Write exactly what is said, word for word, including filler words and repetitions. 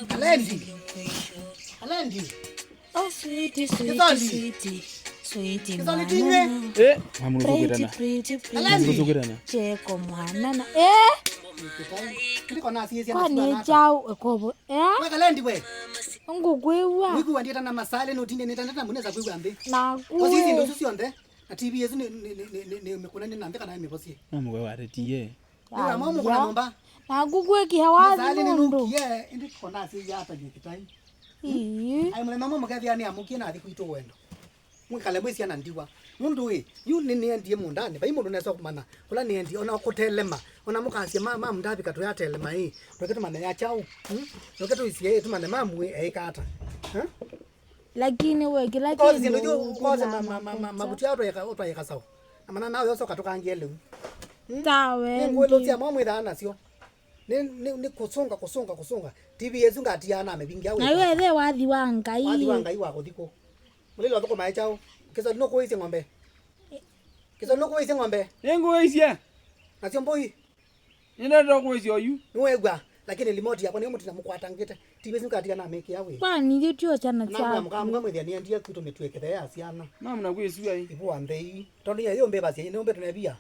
Kalendi. Kalendi. Oh, sweetie, sweetie, sweetie, sweetie, Kĩsoni mwanana. Tinywe. Eh, amũrũkũkĩtana. Pretty, pretty, pretty. Kalendi. Amũrũkũkĩtana. Cheko mwanana. Eh? Kĩtai. Ndiko nasiĩsya. Kwani na chau ekobo. Eh? We Kalendi we. Ngũkwĩw'a. Wĩkwĩw'a ndieta na masale no tinde nĩtaneta mũnesa kwĩw'a nthĩ. Na kũĩ. Osisi ndosu cionthe. Na T V ĩsu nĩ, nĩ, nĩ, nĩ, nĩ, nĩ mĩkũna nĩ na nthĩ kana nĩ mĩvosie. No mũkwe wa T V. Nĩwamwa mũkũna nyũmba. Naku kwĩkĩa wathi. Masalĩ nĩ nũndũ. Nũkie, ĩndĩ konasĩ yatany'e kĩtai. Ii. Ai mũthenya ũmwe mũkethĩa nĩ amũkie nathi kwitũ wendo. Mwĩkale mwĩ syana ndiwa. Nũndũ ĩ, yu nĩ nĩendie mũndanĩ, vai mũndũ nesa kũmanya kũla nĩendie, ona kũtelema, ona mũkasya ma, ma mũndavika tũyatelema ĩ, tũke tũmanye ya kyaũ, mm? Tũke tũisie ĩ, tũmanye mamu ĩ, eĩka ata. Eh? Lakini we kĩla ũkosi syĩndũ kĩndũ yu, ũkosi ma, ũkũlaa ma, ma, ma, makuti. Makuti ao twaika, twaika sawa. Na mana nawe ũsoka tũkangie lĩu. Hmm? Tawe. Nĩ ngũĩ cia mwa mwĩthaa nasyo. Nĩ, nĩ, nĩ kũsũnga, kũsũnga, kũsũnga. T V ĩsu ngatiaa na mĩvingi au. Na yu ethe wathi wa Ngai. Wathi wa Ngai wa kũthi kũ? Mũlilo thũkũmae kyaũ? Kĩsoli nũkũĩsye ng'ombe. Kĩsoli nũkũĩsye ng'ombe. Nĩngũĩsye. Nasyo mbũi. Nĩnenda kũĩsya oyu. Nĩwegwa, lakini limoti yakwa nĩyo mũtina mũkwatangĩte. T V ĩsu ngatiga namĩkĩa wĩ. Kwani yu tio syana syaku? Namwĩa mũka, mũka mwĩthĩa nĩendie kwitũ mĩtũe kĩthee ya syana. Mamu na kwĩsua ĩ. Ivua mbei. Tondũ yeye ũmbĩvasya, nĩũmbĩtũ nebia.